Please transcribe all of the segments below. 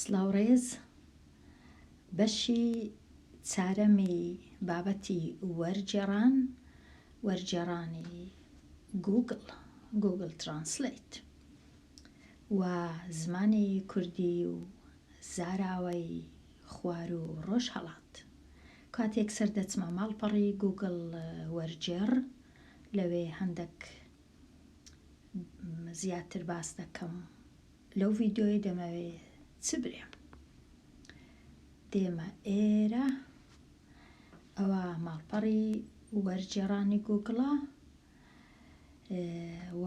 سڵاو ڕێز بەشی چارەمی بابەتی وەرگێڕان وەرگێڕانی گووگڵ Google Translate و زمانی کوردی و زاراوەی خواروو ڕۆژهەڵات کاتێک سەر دەچمە ماڵپەڕی گووگڵ وەرگێڕ لەوێ هەندەک زیاتر باس دەکەم لەو ڤیدیۆیە دەمەوێ چ برێم دێمە ئێرە ئەوە ماڵپەڕی وەرگێڕانی گووگڵە و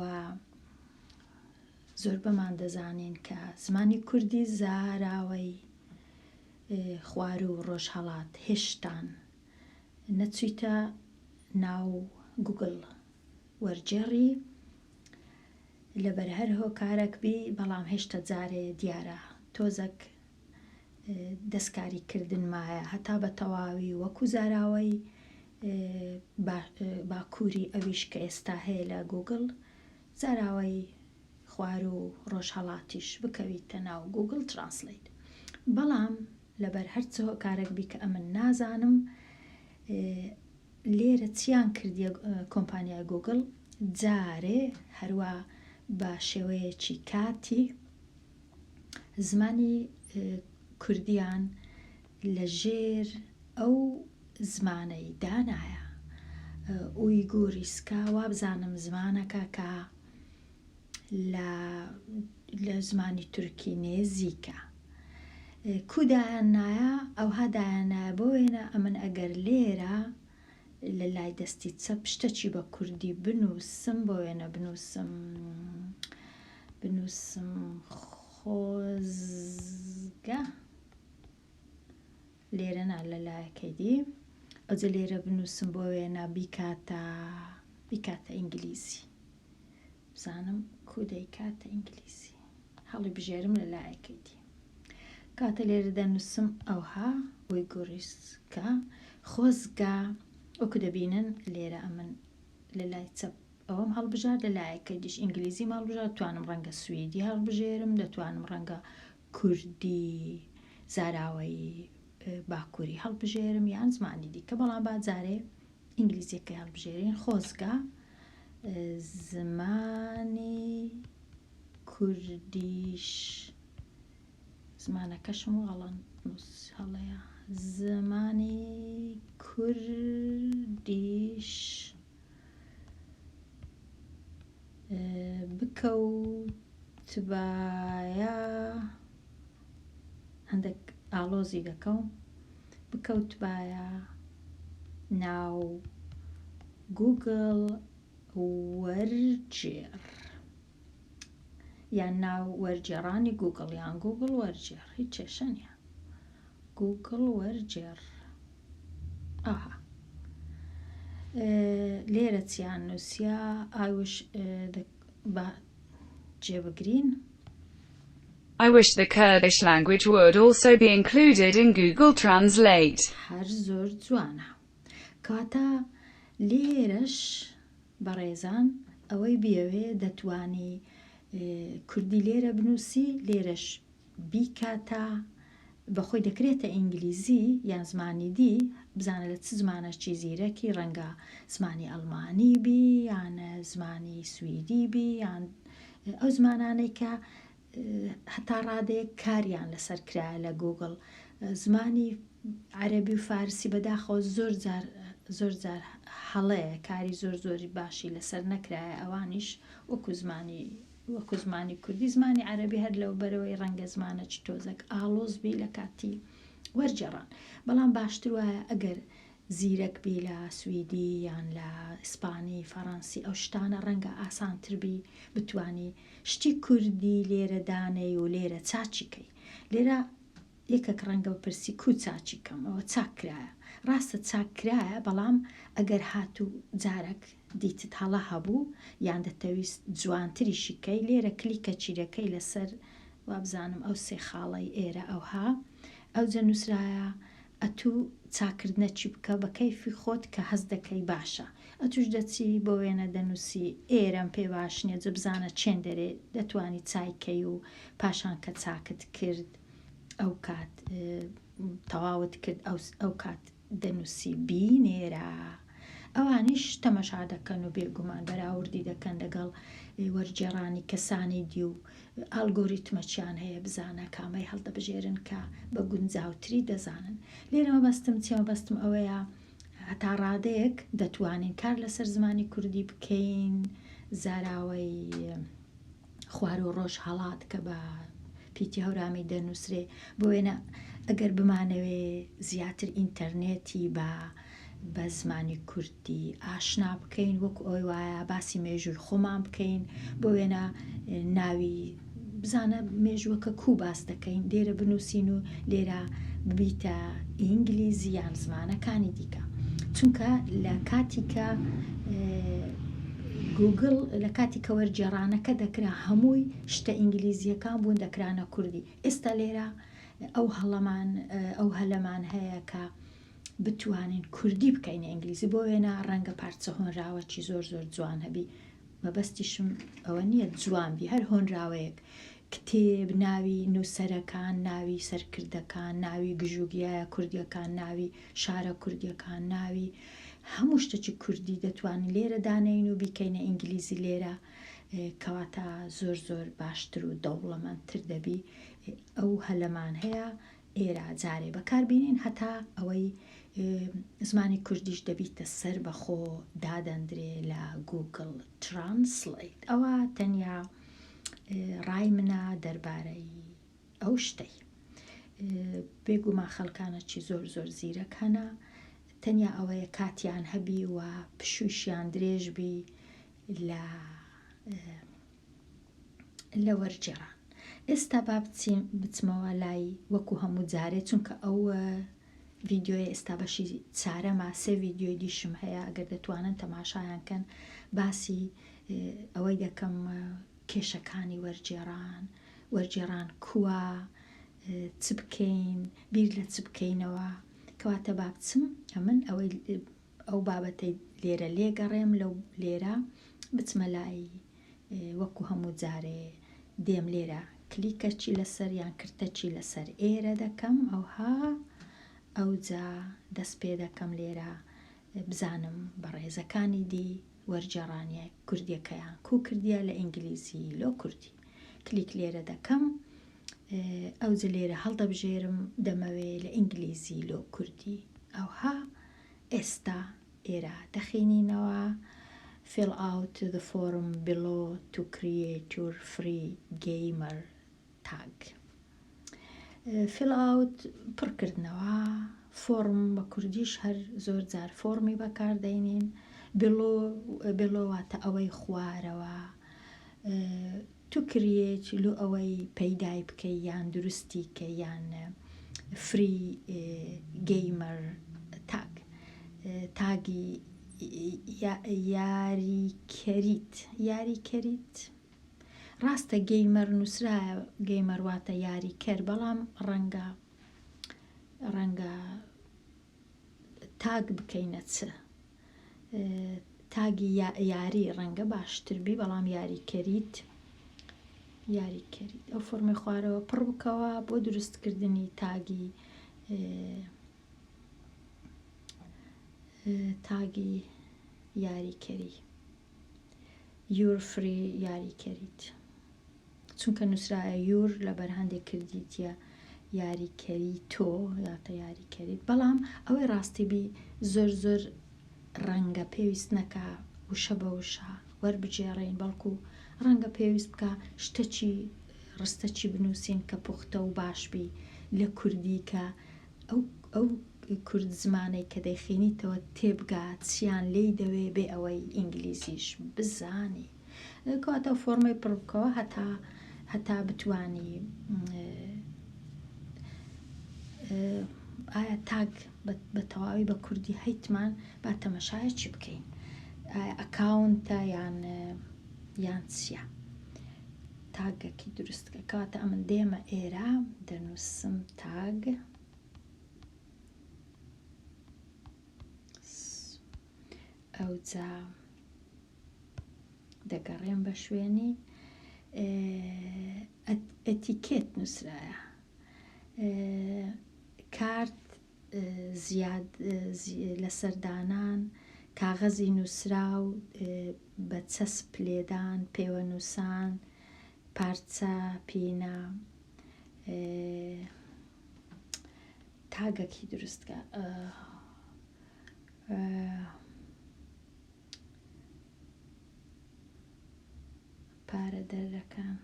زۆربەمان دەزانین کە زمانی کوردی زاراوەی خواروو ڕۆژهەڵات هێشتان نەچویتە ناو گوگل وەرگێڕی لەبەر هەر هۆکارەک بی بەڵام هێشتا جارێ دیارە تۆزەک دەستکاری کردن مایە هەتا بە تەواوی وەکو زاراوەی باکووری ئەویش کە ئێستا هەیە لە گوگل زاراوەی خواروو ڕۆژهەڵاتیش بکەویتە ناو Google Translate بەڵام لەبەر هەر چ هۆکارەک بی کە ئەمن نازانم لێرە چیان کردیە کۆمپانیای گوگل جارێ هەروا بە شێوەیەکی کاتی زمانی کوردیان لە ژێر ئەو زمانەی دانایە ئویگوریسکا وابزانم زمانەکە کە لە لە زمانی تورکی نێزیکە کو دایان نایە ئەوها دایان نایە بۆ وێنە ئەمن ئەگەر لێرە لە لای دەستی چەپ شتەکی بە کوردی بنووسم بۆ وێنە بنووسم بنووسم خۆزگە لێرە نا لە لایەکەی دی ئەوجە لێرە بنووسم بۆ وێنە بیکاتە بیکاتە ئینگلیزی بزانم کو دەیکاتە ئینگلیزی هەڵی بژێرم لە لایەکەی دی کاتە لێرە دەنووسم ئەوها ئویگوریسکە خۆزگە وەکو دەبینن لێرە ئەمن لە لای چەپ ئەوەم هەڵبژارد لە لایەکەی دیش ئینگلیزیم هەڵبژارد توانم ڕەنگە سویدی هەڵبژێرم دەتوانم ڕەنگە کوردی زاراوەی باکووری هەڵبژێرم یان زمانی دیکە بەڵام با جارێ ئینگلیزیەکەی هەڵبژێرین خۆزگە زمانی کوردیش زمانەکەشم غەڵەت نووس هەڵەیە زمانی کوردیش بکەوتبایە هەندێک ئاڵۆزی دەکەم بکەوتبایە ناو گوگڵ وەرگێڕ یان ناو وەرگێڕانی گوگڵ یان گوگڵ وەرگێڕ هیچ کێشە نییە گوگڵ وەرگێڕ ئاها لێرە چیان نووسیا I wish the با جێ بگرین. I wish the Kurdish language would also be included in Google Translate. هەر زۆر جوانە. کەواتە لێرەش بەڕێزان ئەوەی بیەوێ دەتوانی کوردی لێرە بنووسی لێرەش بیکاتە بەخۆی دەکرێتە ئینگلیزی یان زمانی دی بزانە لە چ زمانەکی زیرەکی ڕەنگە زمانی ئەڵمانی بی یان زمانی سویدی بی یان ئەو زمانانەی کە هەتا ڕادەیەک کاریان لەسەر کرایە لە گوگڵ زمانی عەرەبی و فارسی بەداخەوە زۆر جار زۆر جار هەڵەیە کاری زۆر زۆری باشی لەسەر نەکرایە ئەوانیش وەکو زمانی وەکو زمانی کوردی زمانی عەرەبی هەر لەوبەرەوەی ڕەنگە زمانەکی تۆزەک ئاڵۆز بی لە کاتی وەرگێڕان بەڵام باشتر وایە ئەگەر زیرەک بی لە سویدی یان لە ئیسپانی فەڕەنسی ئەو شتانە ڕەنگە ئاسانتر بی بتوانی شتی کوردی لێرە دانێی و لێرە چاکی کەی لێرە یەکەک ڕەنگە بپرسی کو چاکی کەم ئەوە چاک کرایە ڕاستە چاک کرایە بەڵام ئەگەر هاتوو جارەک دیتت هەڵە هەبوو یان دەتەویست جوانتریشی کەی لێرە کلیکەکی دەکەی لەسەر وابزانم ئەو سێ خاڵەی ئێرە ئەوها ئەوجە نوسرایە ئەتوو چاکردنەکی بکە بە کەیفی خۆت کە هەست دەکەی باشە ئەتوش دەچی بۆ وێنە دەنوسی ئێرەم پێ باش نیە جە بزانە چێن دەرێ دەتوانی چای کەی و پاشان کە چاکت کرد. ئەو کات تەواوت کرد ئەو کات دەنووسی بینێرە. ئەوانیش تەمەشا دەکەن و بێگومان بەراوردی دەکەن لەگەڵ وەرگێڕانی کەسانی دی و ئالگۆریتمەچیان هەیە بزانە کامەی هەڵدەبژێرن کە بە گونجاوتری دەزانن. لێرە مەبەستم چیە؟ مەبەستم ئەوەیە هەتا ڕادەیەک دەتوانین کار لەسەر زمانی کوردی بکەین، زاراوەی خواروو ڕۆژهەڵات کە بە پیتی هەورامی دەنووسرێ، بۆ وێنە ئەگەر بمانەوێ زیاتر ئینتەرنێتی بە بە زمانی کوردی ئاشنا بکەین وەکو ئەوەی وایە باسی مێژووی خۆمان بکەین بۆ وێنە ناوی بزانە مێژووەکە کوو باس دەکەین لێرە بنووسین و لێرە ببیتە ئینگلیزی یان زمانەکانی دیکە چونکە لە کاتی کە گوگڵ لە کاتی کە وەرگێڕانەکە دەکرا هەمووی شتە ئینگلیزیەکان بوون دەکرانە کوردی ئێستا لێرە ئەو هەڵەمان ئەو هەلەمان هەیە کە بتوانین کوردی بکەینە ئینگلیزی بۆ وێنە ڕەنگە پارچە هۆنراوەکی زۆر زۆر جوان هەبی مەبەستیشم ئەوە نییە جوان بی هەر هۆنراوەیەک کتێب، ناوی نووسەرەکان، ناوی سەرکردەکان، ناوی گژوگیایە کوردیەکان، ناوی شارە کوردیەکان، ناوی هەموو شتەکی کوردی دەتوانین لێرە دانێین و بیکەینە ئینگلیزی لێرە کەواتە زۆر زۆر باشتر و دەوڵەمەندتر دەبی ئەو هەلەمان هەیە ئێرە جارێ بەکار بینین هەتا ئەوەی زمانی کوردیش دەبیتە سەر بەخۆ دادەندرێ لە گووگڵ ترانسڵەیت ئەوە تەنیا ڕای منە دەربارەی ئەو شتەی بێگومان خەڵکانەکی زۆر زۆر زیرەک هەنە تەنیا ئەوەیە کاتیان هەبی و پشوویشیان درێژ بی لە لە وەرگێڕان ئێستا با بچین بچمەوە لای وەکو هەموو جارێ چونکە ئەو ڤیدیۆیە ئێستا بەشی چارەمە سێ ڤیدیۆی دیشم هەیە ئەگەر دەتوانن تەماشایان کەن باسی ئەوەی دەکەم کێشەکانی وەرگێڕان وەرگێڕان کووە چ بکەین بیر لە چ بکەینەوە کەواتە با بچم ئەمن ئەوەی ئەو بابەتەی لێرە لێگەڕێم لەو لێرە بچمە لای وەکو هەموو جارێ دێم لێرە کلیکەچی لەسەر یان کرتەچی لەسەر ئێرە دەکەم ئەوها ئەوجا دەست پێ دەکەم لێرە بزانم بەڕێزەکانی دی وەرگێڕانیە کوردیەکەیان کوو کردیە لە ئینگلیزی لۆ کوردی کلیک لێرە دەکەم ئەوجە لێرە هەڵدەبژێرم دەمەوێ لە ئینگلیزی لۆ کوردی ئەوها ئێستا ئێرە دەخینینەوە Fill out the form below to create your free gamer tag Fill out پڕکردنەوە فۆڕم بە کوردیش هەر زۆر جار فۆڕمی بەکار دەینین below below واتە ئەوەی خوارەوە To create لۆ ئەوەی پەیدای بکەی یان دروستی کەی یان free gamer tag تاگی یاریکەریت یاریکەریت ڕاستە gamer نووسرایە gamer واتە یاریکەر بەڵام ڕەنگە ڕەنگە tag بکەینە چ تاگی یاری ڕەنگە باشتر بی بەڵام یاریکەریت یاریکەریت ئەو فۆرمی خوارەوە پڕ بکەوە بۆ دروستکردنی تاگی تاگی یاریکەری your free یاریکەریت چونکە نوسرایە your لەبەر هەندێک کردیتیە یاریکەری تۆ یاتە یاریکەریت بەڵام ئەوەی ڕاستی بی زۆر زۆر ڕەنگە پێویست نەکا وشە بە وشە وەربگێڕین بەڵکو ڕەنگە پێویست بکا شتەکی ڕستەکی بنووسین کە پوختە و باش بی لە کوردی کە ئەو ئەو کورد زمانەی کە دەیخینیتەوە تێبگا چیان لێی دەوێ بێ ئەوەی ئینگلیزیش بزانی. کەواتە ئەو فۆڕمەی پڕ بکەوە هەتا هەتا بتوانی ئایا tag بە تەواوی بە کوردی هەیتمان با تەمەشایەکی بکەین ئایا ئەکاونتە یان یان چییە تاگەکی دروستکە کەواتە ئەمن دێمە ئێرە دەنووسم tag ئەوجا دەگەڕێم بە شوێنی ئەتیکێت نووسرایە. کارت زیاد لەسەر دانان، کاغەزی نووسراو بە چەسپ لێدان، پێوەنووسان، پارچە پینە، تاگەکی دروست کە. پارە دەرەکان.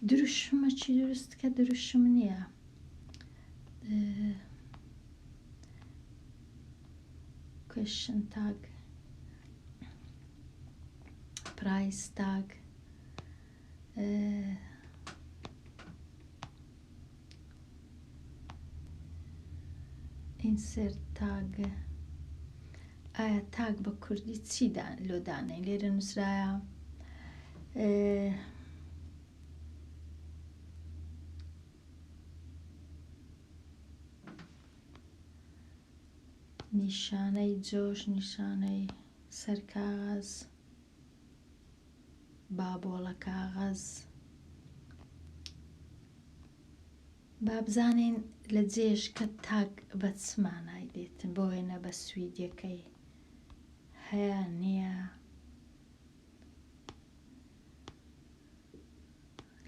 دروشمە چی دروست کە دروشم نییە. Question tag price tag Insert tag ئایا tag بە کوردی چی لۆ دانێین لێرە نووسرایە نیشانەی جۆش نیشانەی سەر کاغەز بابۆڵە کاغەز با بزانین لە جێژکە tag بە چ مانای دێتن بۆ وێنە بە سویدیەکەی هەیە نییە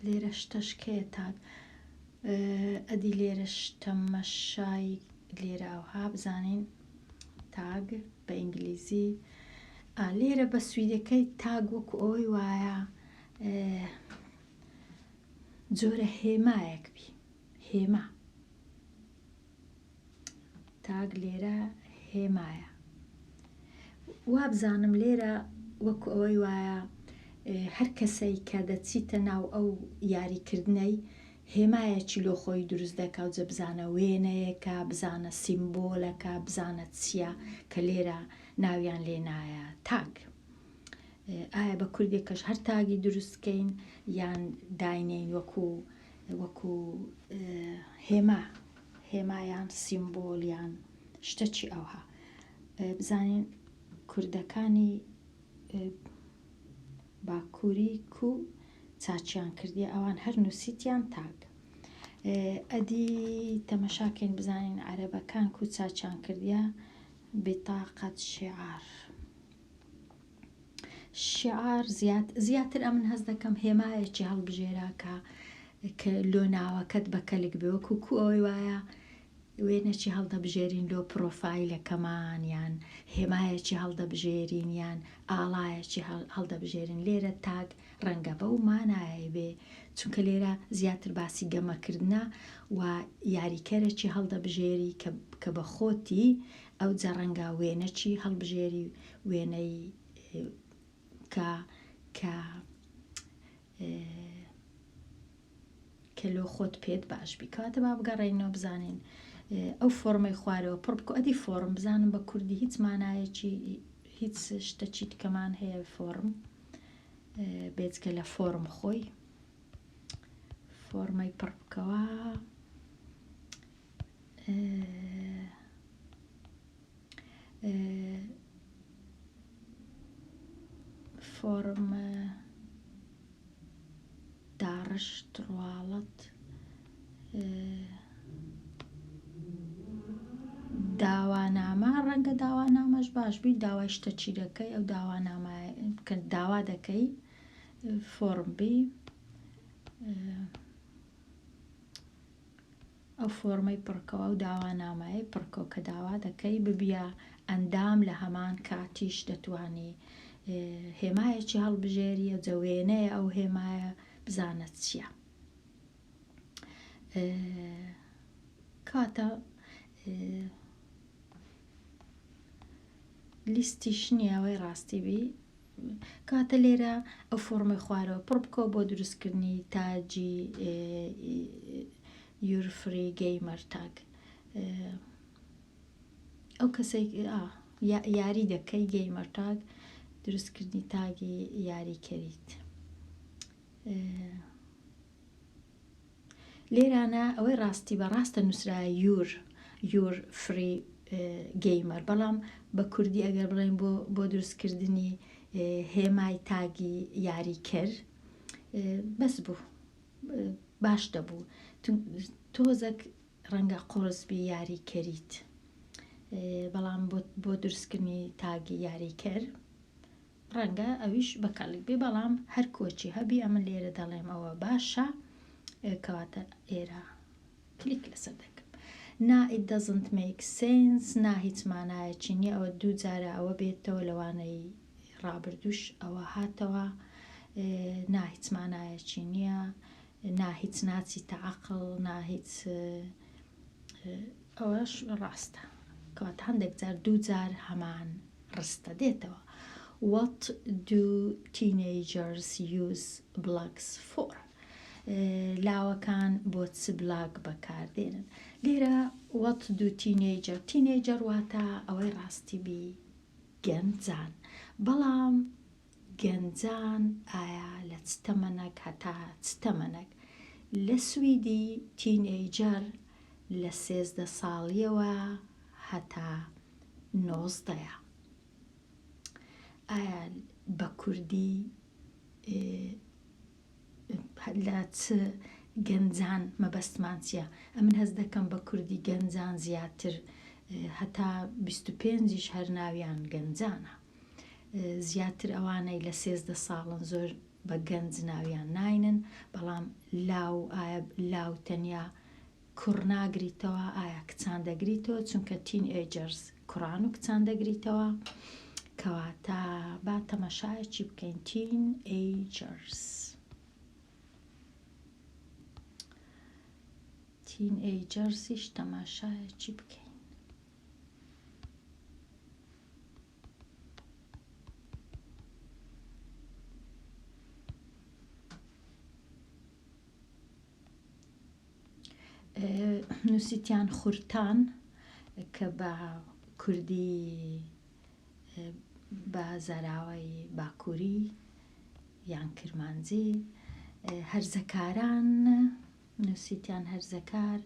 لێرە شتەش کەیە tag ئەدی لێرە شتەمەشای لێرە ئەوها بزانین tag بە ئینگلیزی لێرە بە سویدەکەی tag وەکو ئەوەی وایە جۆرە هێمایەک بی هێما tag لێرە هێمایە وابزانم لێرە وەکو ئەوەی وایە هەر کەسەی کە دەچیتە ناو ئەو یاریکردنەی هێمایەکی لۆ خۆی دروست دەکا و جە بزانە وێنەیەکە بزانە سیمبۆلەکە بزانە چییە کە لێرە ناویان لێ نایە tag ئایا بە کوردێکەش هەر tag ی دروست کەین یان داینێین وەکو وەکو هێما هێما یان سیمبۆل یان شتەکی ئەوها بزانین کوردەکانی باکووری کو چاچیان کردیە ئەوان هەر نووسیتیان tag ئەدی تەمەشاکەین بزانین عەرەبەکان کو چاچیان کردیە بطاقة شعار شعار زیاد زیاتر ئەمن هەست دەکەم هێمایەکی هەڵبژێرا کە کە لۆ ناوەکەت بە کەلک بێ وەکو کو ئەوەی وایە وێنەکی هەڵدەبژێرین لۆ پرۆفایلەکەمان یان هێمایەکی هەڵدەبژێرین یان ئاڵایەکی هەڵدەبژێرین لێرە tag ڕەنگە بەو مانایەی بێ چونکە لێرە زیاتر باسی گەمەکردنە و یاریکەرەکی هەڵدەبژێری کە کە بە خۆتی ئەوجا ڕەنگە وێنەکی هەڵبژێری وێنەی کە کە کە لۆ خۆت پێت باش بی کەواتە با بگەڕێینەوە بزانین ئەو فۆرمەی خوارەوە پڕ بکە ئەدی فۆرم بزانم بە کوردی هیچ مانایەکی هیچ شتەکی تکەمان هەیە فۆرم بێجگە لە فۆرم خۆی فۆرمەی پڕ بکەوە فۆرم داڕشت ڕواڵەت داوانامە ڕەنگە داوانامەش باش بی داوای شتە چی دەکەی ئەو داوانامە کە داوا دەکەی فۆرم بی ئەو فۆرمەی پڕکەوە ئەو داوانامەیەی پڕکەوە کە داوا دەکەی ببیە ئەندام لە هەمان کاتیش دەتوانی هێمایەکی هەڵبژێری ئەوجە وێنەیە ئەو هێمایە بزانە چییە کاتە لیستیش نییە ئەوەی ڕاستی بی کەواتە لێرە ئەو فۆڕمەی خوارەوە پڕ بکەوە بۆ دروستکردنی tag ی your free gamer tag ئەو کەسێک یاری دەکەی gamer tag دروستکردنی tag ی یاریکەریت لێرانە ئەوەی ڕاستی بە ڕاستە نووسرایە your your free gamer بەڵام بە کوردی ئەگەر بڵێن بۆ بۆ دروستکردنی هێمای tag ی یاریکەر بەس بوو. باش دەبوو تۆزەک ڕەنگە قوڕس بی یاریکەریت بەڵام بۆ دروستکردنی tag ی یاریکەر ڕەنگە ئەویش بەکەڵک بێ بەڵام هەر کۆچی هەبی ئەمن لێرە دەڵێم ئەوە باشە کەواتە ئێرە کلیک لەسەر دەکەم نا it doesn't make sense نا هیچ مانایەکی نییە ئەوە دوو جارە ئەوە بێتەوە لەوانەی ڕابردووش ئەوە هاتەوە نا هیچ مانایەکی نییە نا هیچ ناچیتە عەقڵ نا هیچ ئەوەش ڕاستە کەواتە هەندێک جار دوو جار هەمان ڕستە دێتەوە What do teenagers use blogs for؟ لاوەکان بۆ چ بلاگ بەکاردێنن؟ لێرە What do teenager teenager واتە ئەوەی ڕاستی بی گەنجان بەڵام گەنجان ئایا لە چ تەمەنەک هەتا چ تەمەنەک؟ لە سویدی teenager لە 13 ساڵیەوە هەتا نۆزدەیە. ئایا بە کوردی لە چ گەنجان مەبەستمان چیە؟ ئەمن هەست دەکەم بە کوردی گەنجان زیاتر هەتا 25 یش هەر ناویان گەنجانە. زیاتر ئەوانەی لە 13 ساڵن زۆر بە گەنج ناویان ناینن، بەڵام لاو ئایا لاو تەنیا کوڕ ناگریتەوە ئایا کچان دەگریتەوە چونکە teenagers کوڕان و کچان دەگریتەوە کەواتە با تەماشایەکی بکەین teenagers teenagers یش تەماشایەکی بکەین. نووسیتیان خورتان کە بە کوردی بە زاراوەی باکووری یان کرمانجی هەرزەکاران نووسیتیان هەرزەکار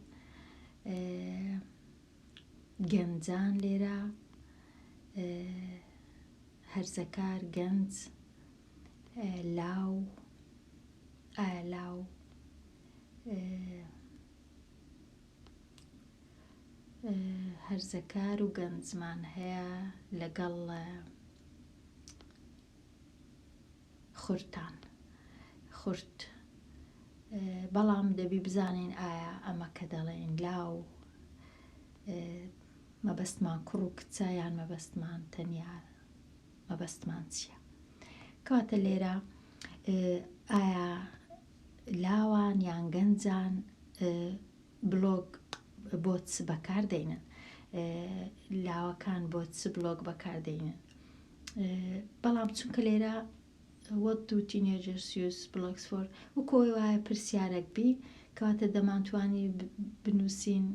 گەنجان لێرە هەرزەکار گەنج لاو ئایا لاو هەرزەکار و گەنجمان هەیە لەگەڵ خورتان خورت بەڵام دەبی بزانین ئایا ئەمە کە دەڵێین لاو مەبەستمان کوڕ و کچە یان مەبەستمان تەنیا مەبەستمان چییە؟ کەواتە لێرە ئایا لاوان یان گەنجان بلۆگ بۆ چ بەکار دەینن؟ لاوەکان بۆ چ بلۆگ بەکار دەینن؟ بەڵام چونکە لێرە What do teenagers use blogs for وەکو ئەوەی وایە پرسیارێک بی کەواتە دەمانتوانی بنووسین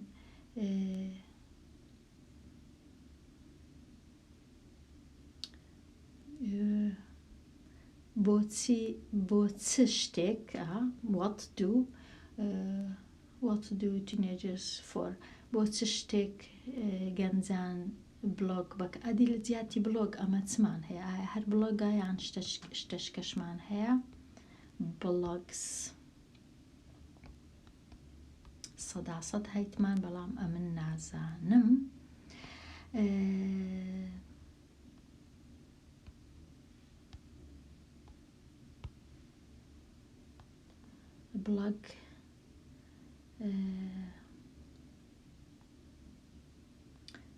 بۆچی بۆ چ شتێک what do what do teenagers for بۆ چ شتێک گەنجان بلۆگ بەک ئەدی لە جیاتی بلۆگ ئەمە چمان هەیە ئایا هەر بلۆگە یان شتەشکەشمان هەیە blogs سەداسەد هەیتمان بەڵام ئەمن نازانم. بڵاگ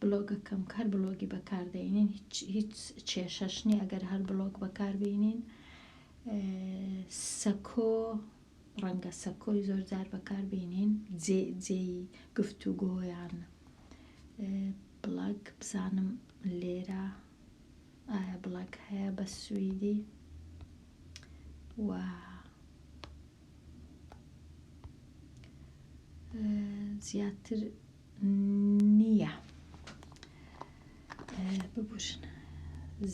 بلۆگەکەم کە هەر بلۆگی بەکاردەینین هیچ کێشەش نییە ئەگەر هەر بلۆگ بەکاربینین سەکۆ ڕەنگە سەکۆی زۆر جار بەکار بینین جێ جێی گفتوگۆیان بڵاگ بزانم لێرە ئایا بڵاگ هەیە بە سویدی و زیاتر نییە ببورن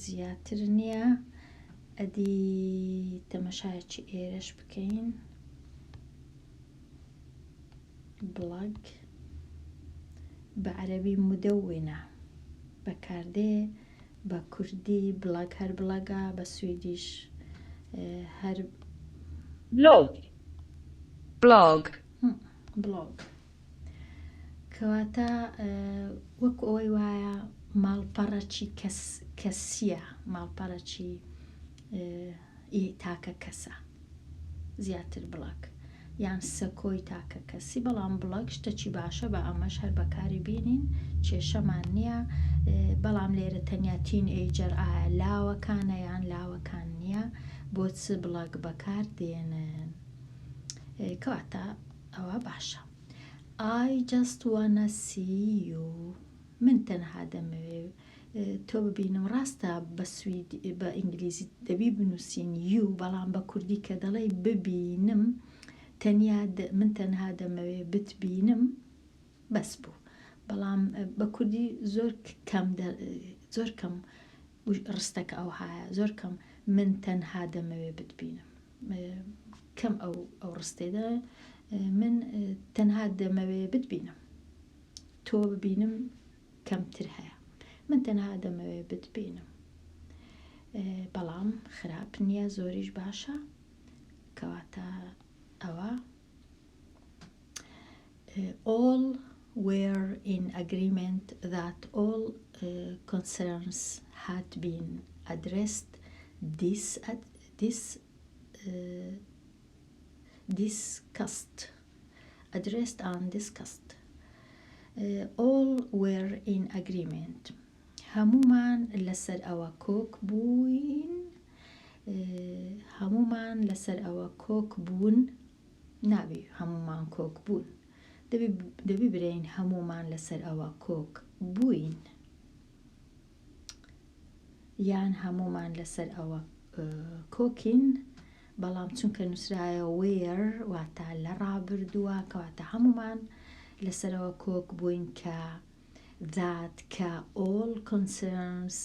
زیاتر نییە ئەدی تەمەشایەکی ئێرەش بکەین بڵاگ بە عەرەبی مدەونە بەکاردێ بە کوردی بڵاگ هەر بڵاگە بە سویدیش هەر Blogg. Blog. Blog. کەواتە وەکو ئەوەی وایە ماڵپەڕەکی کەس کەسیە ماڵپەڕەکی ئی تاکە کەسە زیاتر بڵاگ یان سەکۆی تاکە کەسی بەڵام بڵاگ شتەکی باشە بە ئەمەش هەر بەکاری بینین کێشەمان نییە بەڵام لێرە تەنیا teenager ئایا لاوەکانە یان لاوەکان نییە بۆ چ بڵاگ بەکار دێنن کەواتە ئەوە باشە I just wanna see you من تەنها دەمەوێ تۆ ببینم ڕاستە بە سویدی بە ئینگلیزی دەبی بنووسین you بەڵام بە کوردی کە دەڵێی ببینم تەنیا من تەنها دەمەوێ بتبینم بەس بوو بەڵام بە کوردی زۆر کەم زۆر کەم ڕستەکە ئەوهایە زۆر کەم من تەنها دەمەوێ بتبینم کەم ئەو ئەو ڕستەی دە من تەنها دەمەوێ بتبینم تۆ ببینم کەمتر هەیە من تەنها دەمەوێ بتبینم بەڵام خراپ نییە زۆریش باشە کەواتە ئەوە all were in agreement that all concerns had been addressed this this discussed addressed and discussed all were in agreement هەموومان لەسەر ئەوە کۆک بووین هەموومان لەسەر ئەوە کۆک بوون نابی هەموومان کۆک بوون دەبی برێین هەموومان لەسەر ئەوە کۆک بووین یان هەموومان لەسەر ئەوە کۆکین بەڵام چونکە نووسرایە were واتە لە ڕابردووە کەواتە هەموومان لەسەرەوە کۆک بووین کە that کە all concerns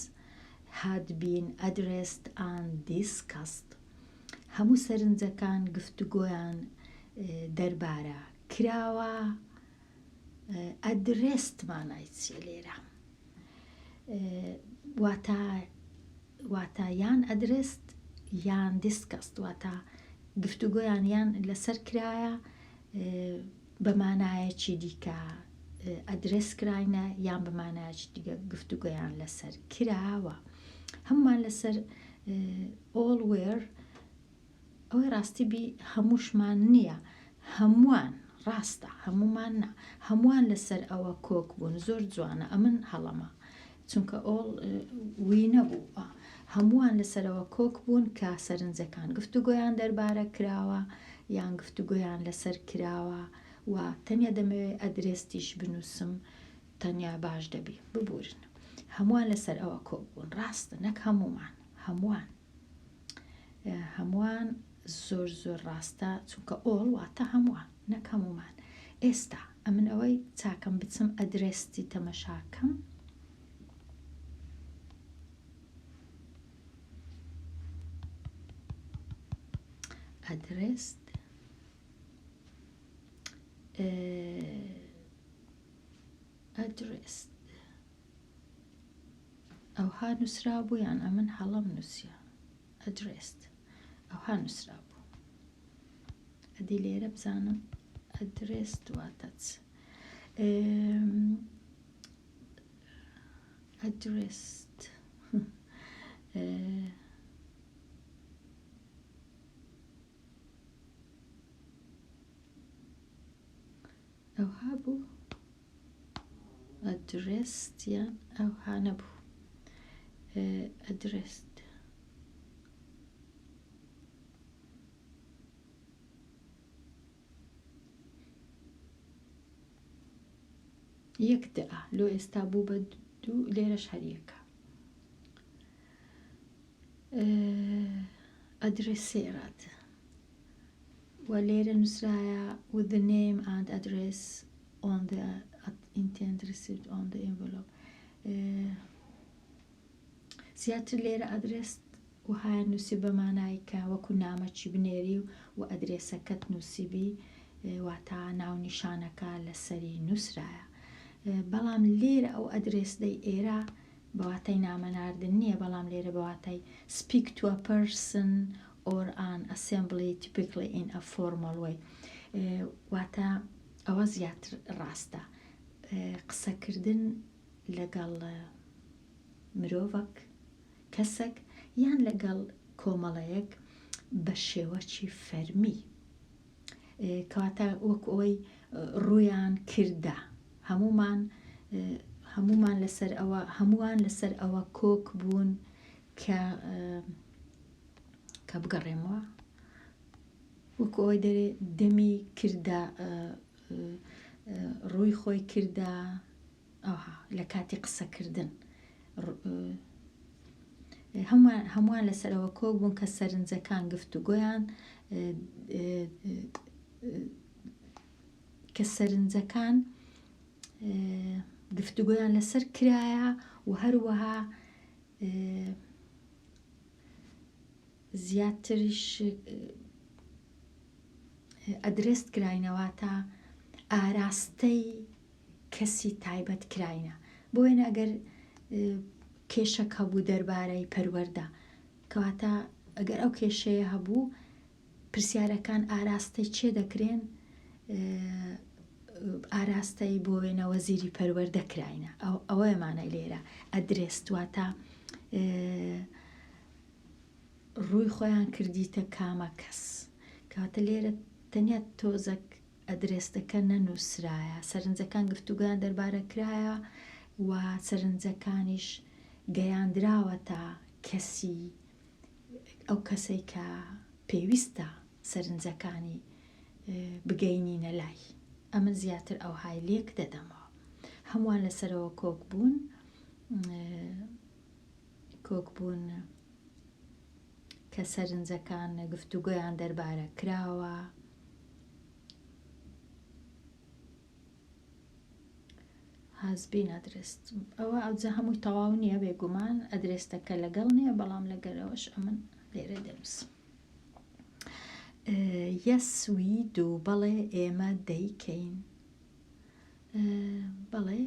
had been addressed and discussed هەموو سەرنجەکان گفتوگۆیان دەربارە کراوە addressed مانای چیە لێرە واتا واتا یان addressed یان discussed واتا گفتوگۆیان یان لەسەر کرایە بە مانایەکی دیکە address کراینە یان بە مانایەکی دیکە گفتوگۆیان لەسەر کراوە هەمومان لەسەر all were ئەوەی ڕاستی بی هەمووشمان نییە هەمووان ڕاستە هەموومان نا هەمووان لەسەر ئەوە کۆک بوون زۆر جوانە ئەمن هەڵەمە چونکە all we نەبوو هەمووان لەسەرەوە کۆک بوون کە سەرنجەکان گفتوگۆیان دەربارە کراوە یان گفتوگۆیان لەسەر کراوە و تەنیا دەمەوێت addressed یش بنووسم تەنیا باش دەبی ببورن هەمووان لەسەر ئەوە کۆک بوون ڕاستە نەک هەموومان هەمووان هەمووان زۆر زۆر ڕاستە چونکە all واتە هەمووان نەک هەموومان ئێستا ئەمن ئەوەی چاکەم بچم addressed ی تەمەشاکەم addressed addressed ئەوها نووسرابوو یان ئەمن هەڵەم نووسیە addressed ئەوها نووسرابوو ئەدی لێرە بزانم addressed واتە چ addressed ئەوها بوو addressed یان ئەوها نەبوو addressed یەک دە لۆ ئێستا بوو بە دوو لێرەش هەر یەکە adresserad وە لێرە نوسرایە with the name and address on the intent received on the envelope زیاتر لێرە address وهایە نووسی بە مانای کە وەکو نامەکی بنێری و ئەدرێسەکەت نووسیبی واتا ناونیشانەکە لەسەری نووسرایە بەڵام لێرە ئەو address دەی ئێرە بە واتای نامە ناردن نییە بەڵام لێرە بە واتای speak to a person or an assembly typically in a formal way. واتە ئەوە زیاتر ڕاستە قسەکردن لەگەڵ مرۆڤەک، کەسەک یان لەگەڵ کۆمەڵەیەک بە شێوەکی فەرمی. کەواتە وەکو ئەوەی ڕوویان کردە هەموومان هەموومان لەسەر ئەوە هەمووان لەسەر ئەوە کۆک بوون کە کە بگەڕێمەوە وەکو ئەوەی دەرێ دەمی کردە ڕووی خۆی کردە ئەوها لە کاتی قسەکردن هەمووان لەسەرەوە کۆک بوون کە سەرنجەکان گفتوگۆیان کە سەرنجەکان گفتوگۆیان لەسەر کرایە و هەروەها زیاتریش ئەدرێست کراینە واتە ئاراستەی کەسی تایبەت کراینە بۆ وێنە ئەگەر کێشەک هەبوو دەربارەی پەروەردە کەواتە ئەگەر ئەو کێشەیە هەبوو پرسیارەکان ئاراستەی چێ دەکرێن ئاراستەی بۆ وێنە وەزیری پەروەردە کراینە ئەوەیە مانای لێرە ئەدرێست واتە ڕووی خۆیان کردیتە کامە کەس کەواتە لێرە تەنیا تۆزەک ئەدرێستەکە نەنووسرایە سەرنجەکان گفتوگۆیان دەربارە کرایە و سەرنجەکانیش گەیاندراوەتە کەسی ئەو کەسەی کە پێویستە سەرنجەکانی بگەینینە لای ئەمن زیاتر ئەوهای لێک دەدەمەوە هەمووان لەسەرەوە کۆک بوون کۆک بوون کە سەرنجەکان گفتوگۆیان دەربارە کراوە. Has been addressed ئەوە ئەوجا هەمووی تەواو نییە بێگومان ئەدرێستەکە لەگەڵ نییە بەڵام لەگەرەوەش ئەمن لێرە دەنووسم. Yes we do بەڵێ ئێمە دەیکەین. بەڵێ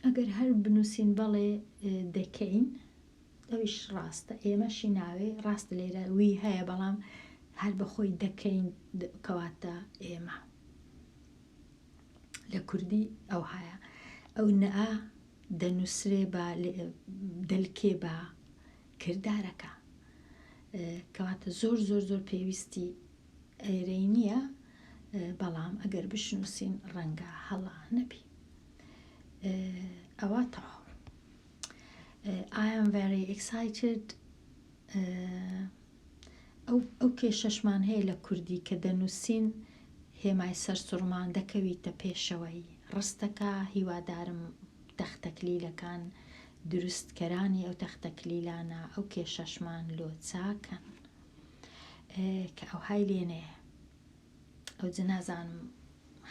ئەگەر هەر بنووسین بەڵێ دەکەین ئەویش ڕاستە ئێمەشی ناوێ ڕاستە لێرە وی هەیە بەڵام هەر بەخۆی دەکەین کەواتە ئێمە لە کوردی ئەوهایە ئەو نەئا دەنووسرێ بە دەلکێ بە کردارەکە کەواتە زۆر زۆر زۆر پێویستی ئێرەی نییە بەڵام ئەگەر بشنووسین ڕەنگە هەڵە نەبی ئەوە تەواو I am very excited ئەو ئەو کێشەشمان هەیە لە کوردی کە دەنووسین هێمای سەرسوڕمان دەکەویتە پێشەوەی ڕستەکە هیوادارم تەختەکلیلەکان دروستکەرانی ئەو تەختەکلیلانە ئەو کێشەشمان لۆ چاکەن کە ئەوهای لێنێ ئەوجە نازانم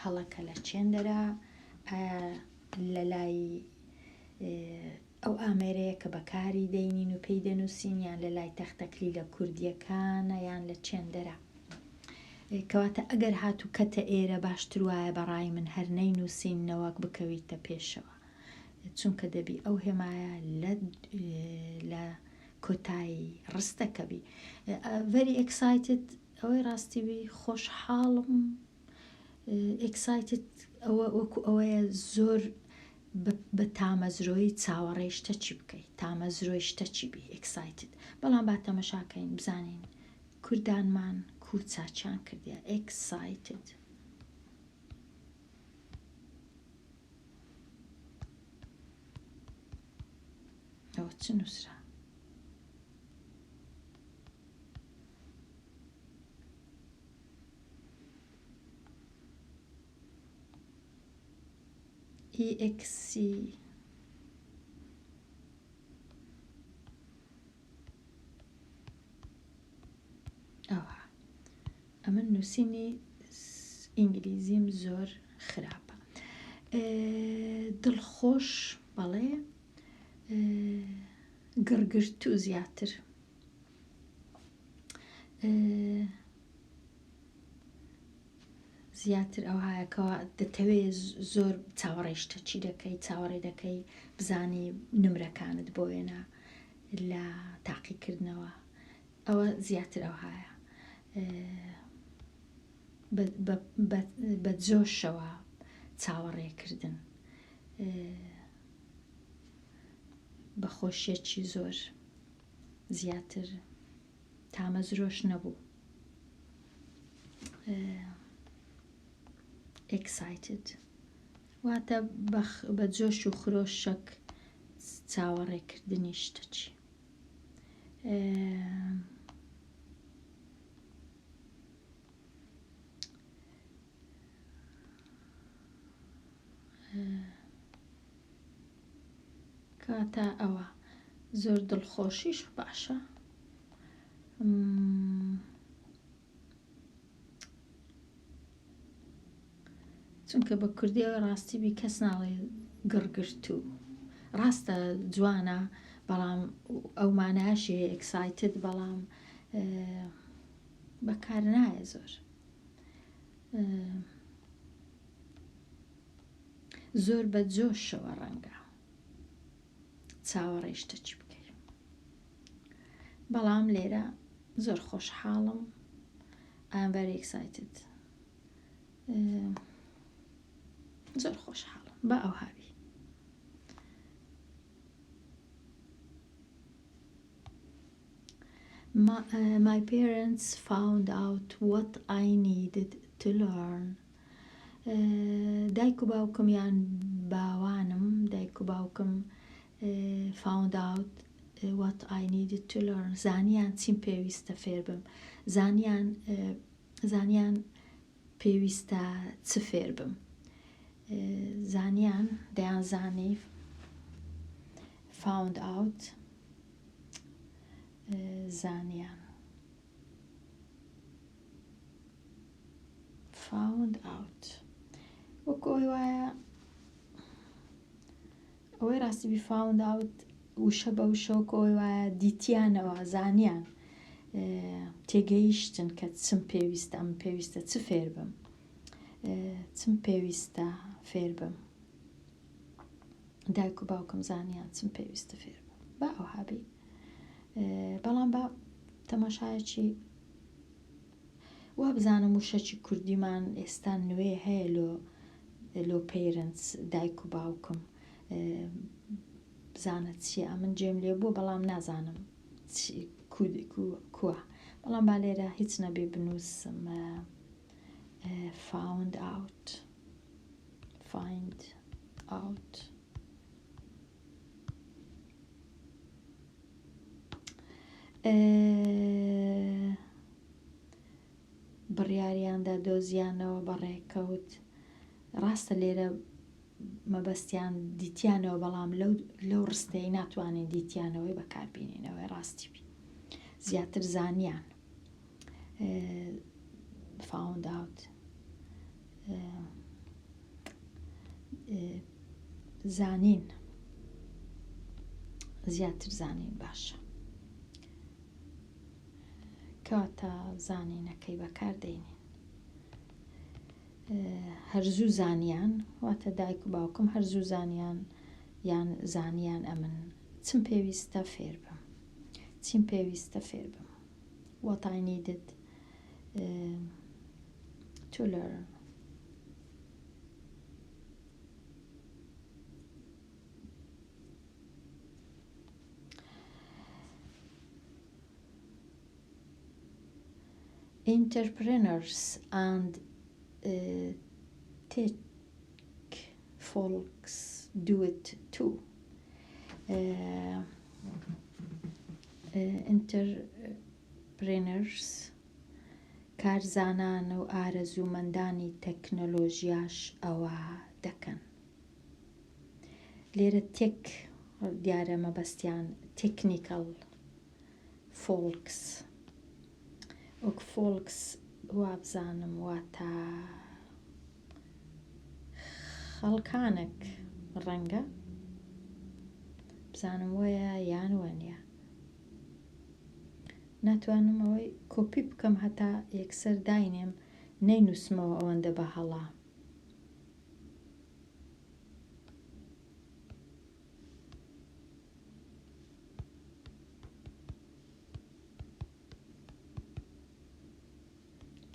هەڵەکە لە چێندەرە ئایا لە لای ئەو ئامێرەیە کە بەکاری دەینین و پێی دەنووسین یان لە لای تەختەکلیلە کوردیەکانە یان لە چێندەرە کەواتە ئەگەر هاتوو کەتە ئێرە باشتر وایە بەڕای من هەر نەینووسین نەوەک بکەویتە پێشەوە چونکە دەبی ئەو هێمایە لە لە کۆتایی ڕستەکە بی very excited ئەوەی ڕاستی بی خۆشحاڵم excited ئەوە وەکو ئەوەیە زۆر بە تامەزرۆیی چاوەڕێی شتە چی بکەی تامەزرۆی شتە چی بی excited بەڵام با تەمەشاکەین بزانین کوردانمان کو چاچیان کردیە excited ئەوە چ نووسرا؟ EXC ئەوها ئەمن نووسینی ئینگلیزیم زۆر خراپە دڵخۆش بەڵێ گڕگرتوو زیاتر زیاتر ئەوهایە کەوا دەتەوێ زۆر چاوەڕێی شتە چی دەکەی چاوەڕێ دەکەی بزانی نمرەکانت بۆ وێنە لە تاقیکردنەوە. ئەوە زیاتر ئەوهایە بە جۆشەوە چاوەڕێکردن بە خۆشیەکی زۆر زیاتر تامەزرۆش نەبوو Excited واتە بە جۆش و خرۆشەک چاوەڕێکردنی شتەکی. کاتە ئەوە زۆر دڵخۆشیش باشە. چونکە بە کوردی ئەوەی ڕاستی بی کەس ناڵێ گڕگرتوو ڕاستە جوانە بەڵام ئەو مانایەشی هەیە excited بەڵام بەکار نایە زۆر زۆر بە جۆشەوە ڕەنگە چاوەڕێی شتەکی بکەی بەڵام لێرە زۆر خۆشحاڵم I'm very excited زۆر خۆشحاڵم با ئەوها بی My, uh, my parents found out what I needed to learn. دایک و باوکم یان باوانم دایک و باوکم found out what I needed to learn زانیان چیم پێویستە فێربم زانیان زانیان پێویستە چ فێربم زانیان دەیانزانی found out زانیان found out وەکو ئەوەی وایە ئەوەی ڕاستی بی found out وشە بە وشە وەکو ئەوەی وایە دیتیانەوە زانیان تێگەیشتن کە چم پێویستە ئەم پێویستە چ فێر بم چم پێویستە فێر بم دایک و باوکم زانیان چم پێویستە فێر بم با ئەوها بی بەڵام با تەماشایەکی وابزانم وشەکی کوردیمان ئێستا نوێ هەیە لۆ لۆ parents دایک و باوکم بزانە چییە ئەمن جێم لێ بووە بەڵام نازانم کووە بەڵام با لێرە هیچ نەبێ بنووسم found out find out بڕیاریاندا دۆزیانەوە بەڕێکەوت ڕاستە لێرە مەبەستیان دیتیانەوە بەڵام لەو لەو ڕستەی ناتوانین دیتیانەوەی بەکاربینینەوەی ڕاستی بی زیاتر زانیان found out زانین زیاتر زانین باشە کەواتە زانینەکەی بەکار دێنین هەرزوو زانیان واتە دایک و باوکم هەرزوو زانیان یان زانیان ئەمن چم پێویستە فێر بم چیم پێویستە فێر بم what I needed uh, to learn. Entrepreneurs and uh, tech folks do it too. Uh, uh, entrepreneurs کارزانان و ئارەزوومەندانی تەکنەلۆژیاش ئەوە دەکەن. لێرە tech دیارە مەبەستیان technical folks وەک folks وابزانم واتە خەڵکانێک ڕەنگە بزانم وەیە یان وەنیە. ناتوانم ئەوەی کۆپی بکەم هەتا یەکسەر داینێم نەینوسمەوە ئەوەندە بە هەڵە.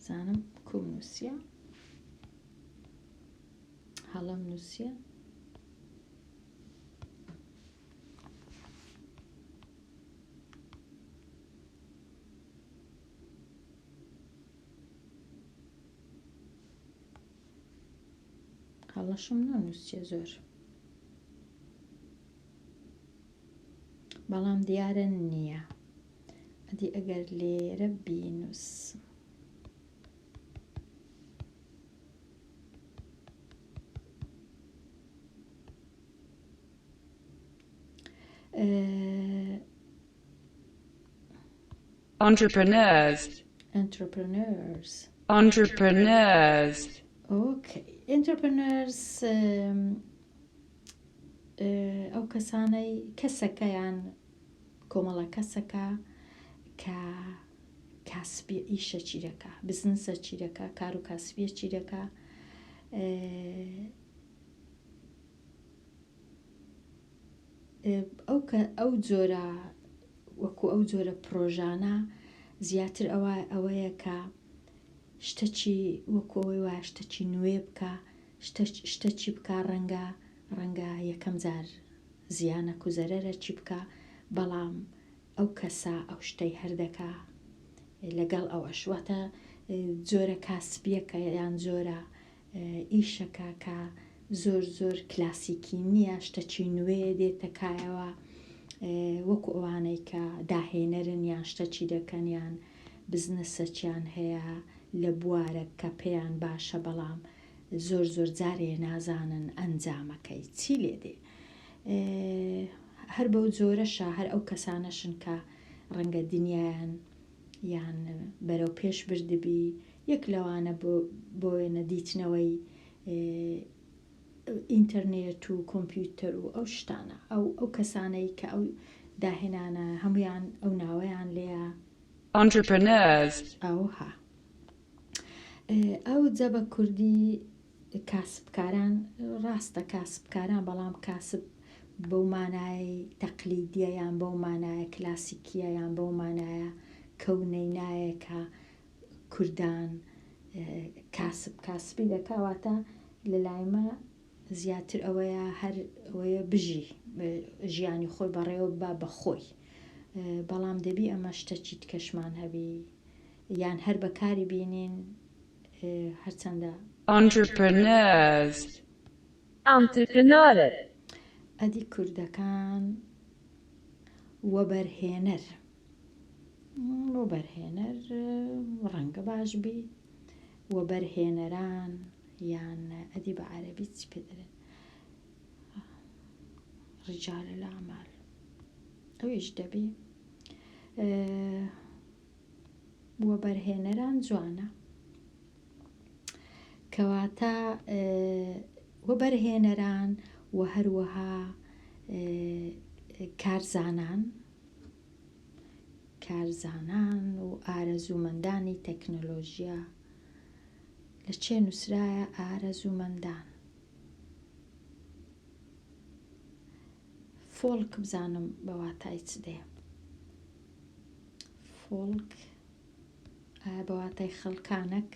بزانم کوم نووسیە هەڵەم نووسیە هەڵەشم نەنووسیە زۆر بەڵام دیارە نییە ئەدی ئەگەر لێرە بینووسم. Entrepreneurs. Entrepreneurs. Entrepreneurs. Okay. Entrepreneurs ئەو کەسانەی کەسەکەیان کۆمەڵە کەسەکە کە کاسبیە ئیشە چی دەکا بزنسە چی دەکا کار و کاسبیە چی دەکا ئەو کە ئەو جۆرە وەکو ئەو جۆرە پرۆژانە زیاتر ئەوە ئەوەیە کە شتەکی وەکو ئەوەی وایە شتەکی نوێ بکە شتەکی بکە ڕەنگە ڕەنگە یەکەم جار زیانەک و زەرەرەکی بکا بەڵام ئەو کەسە ئەو شتەی هەر دەکا لەگەڵ ئەوەش واتە جۆرە کاسبیەکە یان جۆرە ئیشەکە کە زۆر زۆر کلاسیکی نییە شتەکی نوێ دێتە کایەوە وەکو ئەوانەی کە داهێنەرن یان شتەکی دەکەن یان بزنسەکیان هەیە لە بوارەک کە پێیان باشە بەڵام زۆر زۆر جارێ نازانن ئەنجامەکەی چی لێ دێ. هەر بەو جۆرەشە هەر ئەو کەسانەشن کە ڕەنگە دنیایان یان بەرەو پێش بردبی، یەک لەوانە بۆ بۆ وێنە دیتنەوەی ئینتەرنێت و کۆمپیوتەر و ئەو شتانە ئەو ئەو کەسانەی کە ئەو داهێنانە هەموویان ئەو ناوەیان لێیە. Entrepreneurs. ئەوها. ئەوجە بە کوردی کاسبکاران ڕاستە کاسبکاران بەڵام کاسب بەو مانایەی تەقلیدیە یان بەو مانایە کلاسیکیە یان بەو مانایە کەونەی نایە کە کوردان کاسب کاسبی دەکا واتە لە لای مە زیاتر ئەوەیە هەر ئەوەیە بژی ژیانی خۆی بەڕێوە ببا بە خۆی بەڵام دەبی ئەمە شتەکی تکەشمان هەبی یان هەر بەکاری بینین هەرچەندە. Entrepreneurs. Entreprenörer. ئەدی کوردەکان وەبەرهێنەر وەبەرهێنەر ڕەنگە باش بی وەبەرهێنەران یان ئەدی بە عەرەبی چی پێ دەرێن رجال الاعمال ئەویش دەبی وەبەرهێنەران جوانە. کەواتە وەبەرهێنەران و هەروەها کارزانان کارزانان و ئارەزوومەندانی تەکنەلۆژیا لە چێ نووسرایە ئارەزوومەندان فۆڵک بزانم بە واتای چ دێ فۆڵک ئایا بە واتای خەڵکانەک؟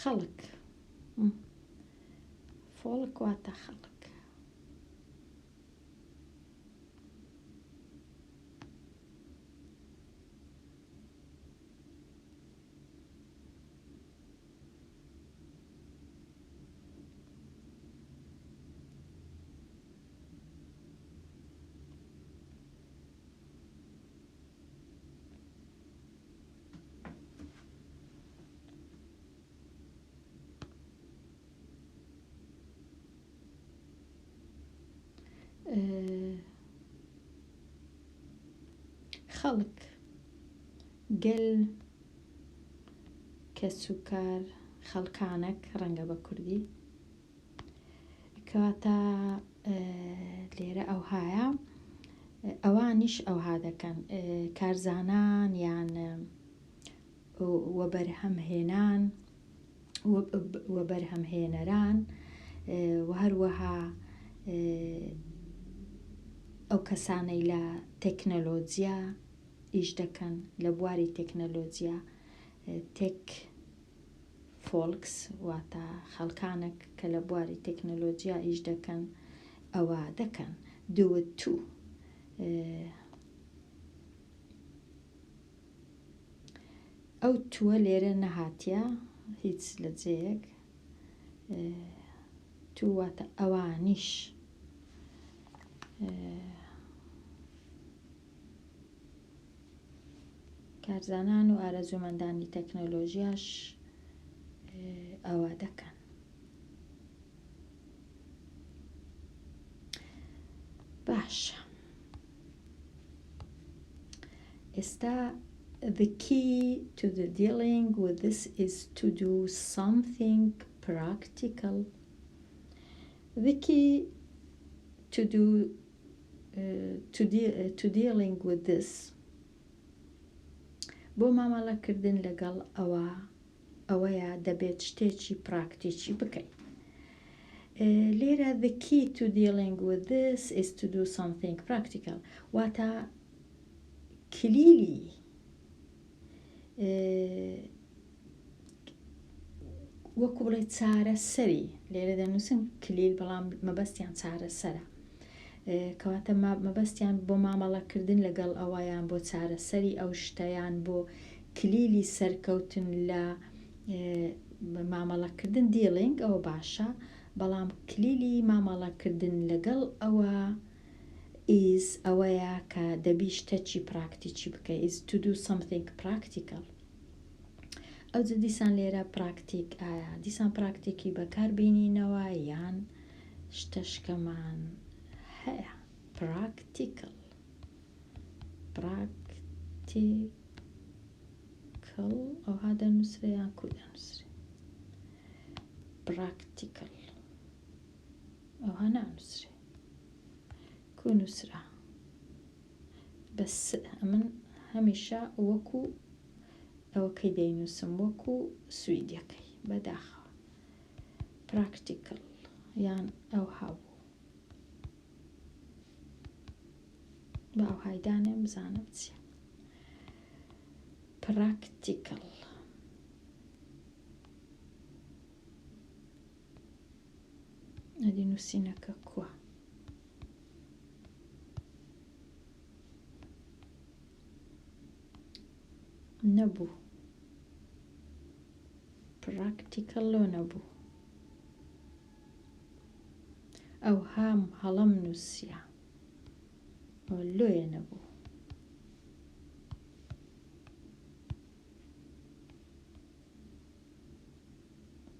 خەڵک فۆڵک واتە خەڵک. خەڵک، گەل، کەسوکار، خەڵکانەک، ڕەنگە بە کوردی. کەواتە لێرە ئەوهایە ئەوانیش ئەوها دەکەن کارزانان یان وەبەرهەمهێنان وەبەرهەمهێنەران و هەروەها ئەو کەسانەی لە تەکنەلۆجیا ئیش دەکەن لە بواری تەکنەلۆجیا tech folks واتە خەڵکانێک کە لە بواری تەکنەلۆجیا ئیش دەکەن ئەوە دەکەن do it too. ئەو too ە لێرە نەهاتیە هیچ لە جێیەک too واتە ئەوانیش کارزانان و ئارەزوومەندانی تەکنەلۆژیاش ئەوە دەکەن. باشە ئێستا the key to the dealing with this is to do something practical the key to do to, de to dealing with this بۆ مامەڵەکردن لەگەڵ ئەوە ئەوەیە دەبێت شتێکی پراکتیکی بکەیت لێرە the key to dealing with this is to do something practical واتە کلیلی وەکو بڵێ چارەسەری لێرە دەنووسن کلیل بەڵام مەبەستیان چارەسەرە کەواتە مەبەستیان بۆ مامەڵەکردن لەگەڵ ئەوەیان بۆ چارەسەری ئەو شتەیان بۆ کلیلی سەرکەوتن لە مامەڵەکردن dealing ئەوە باشە بەڵام کلیلی مامەڵەکردن لەگەڵ ئەوە is ئەوەیە کە دەبی شتەکی پراکتیکی بکەی is to do something practical ئەوجە دیسان لێرە پراکتیک ئایا دیسان پراکتیکی بەکار بینینەوە یان شتەشکەمان هەیە practical practical ئەوها دەنووسرێ یان کو دەنووسرێ practical ئەوها نانووسرێ کو نووسرا بەس ئەمن هەمیشە وەکو ئەوەکەی دەینووسم وەکو سویدیەکەی بەداخەوە practical یان ئەوها بوو با ئەوهای دانێم بزانم چیە practical ئەدی نووسینەکە کووە؟ نەبوو practical لۆ نەبوو ئەوهام هەڵەم نووسیە لۆیە نەبوو.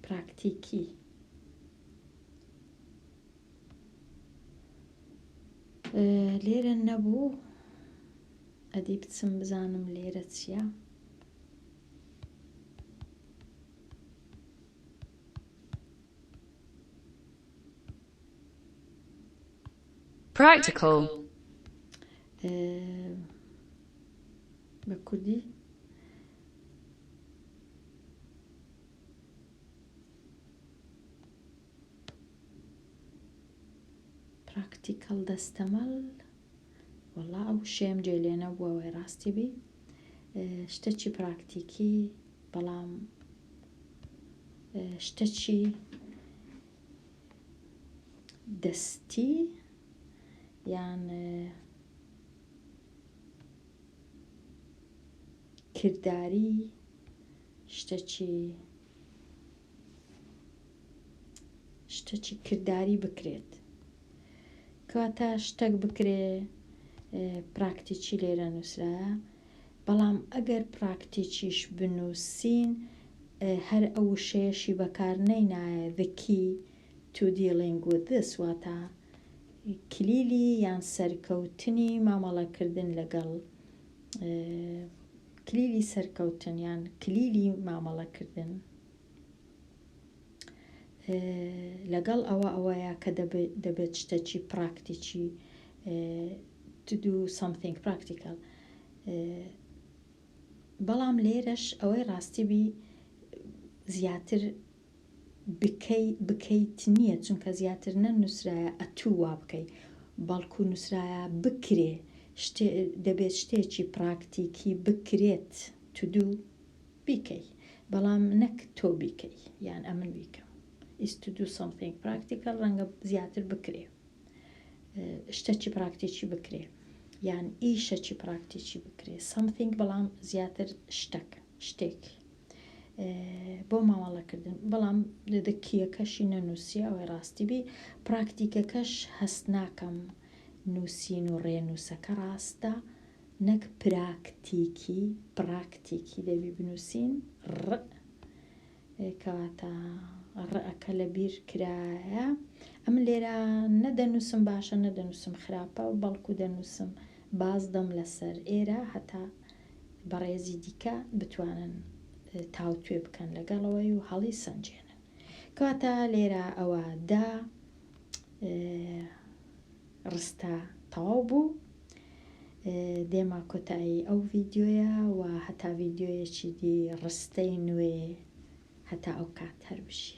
پراکتیکی. لێرە نەبوو ئەدی بچم بزانم لێرە چییە؟ Practical. بە کوردی practical دەستەمەل وەڵا ئەو شێم جێ لێ نەبووە وای ڕاستی بی شتەکی پراکتیکی بەڵام شتەکی دەستی یان کرداری شتەکی شتەکی کرداری بکرێت کەواتە شتەک بکرێ پراکتیکی لێرە نووسرایە بەڵام ئەگەر پراکتیکیش بنووسین هەر ئەو وشەیەشی بەکار نەینایە the key to dealing with this واتە کلیلی یان سەرکەوتنی مامەڵەکردن لەگەڵ کلیلی سەرکەوتن یان کلیلی مامەڵەکردن لەگەڵ ئەوە ئەوەیە کە دەبێت شتەکی پراکتیکی to do something practical بەڵام لێرەش ئەوەی ڕاستی بی زیاتر. بکەی بکەیت نییە چونکە زیاتر نەنووسرایە ئەتوو وا بکەی بەڵکو نووسرایە بکرێ شتێ دەبێت شتێکی پراکتیکی بکرێت to do بیکەی بەڵام نەک تۆ بیکەی یان ئەمن بیکەم is to do something practical ڕەنگە زیاتر بکرێ شتەکی پراکتیکی بکرێ یان ئیشەکی پراکتیکی بکرێ something بەڵام زیاتر شتەک شتێک بۆ مامەڵەکردن بەڵام دەکیەکەشی نەنووسی ئەوەی ڕاستی بی پراکتیکەکەش هەست ناکەم نووسین و ڕێنووسەکە ڕاستە نەک پراکتیکی پراکتیکی دەبی بنووسین ڕ کەواتە ڕئەکە لە بیر کرایە ئەمن لێرە نە دەنووسم باشە نە دەنووسم خراپە بەڵکو دەنووسم باز دەم لەسەر ئێرە هەتا بەڕێزی دیکە بتوانن تاوتوێ بکەن لەگەڵەوەی و هەڵی سەنجێنن کەواتە لێرە ئەوە دا ڕستە تەواو بوو دێمە کۆتایی ئەو ڤیدیۆیە و هەتا ڤیدیۆیەکی دی ڕستەی نوێ هەتا ئەو کات هەر بژی.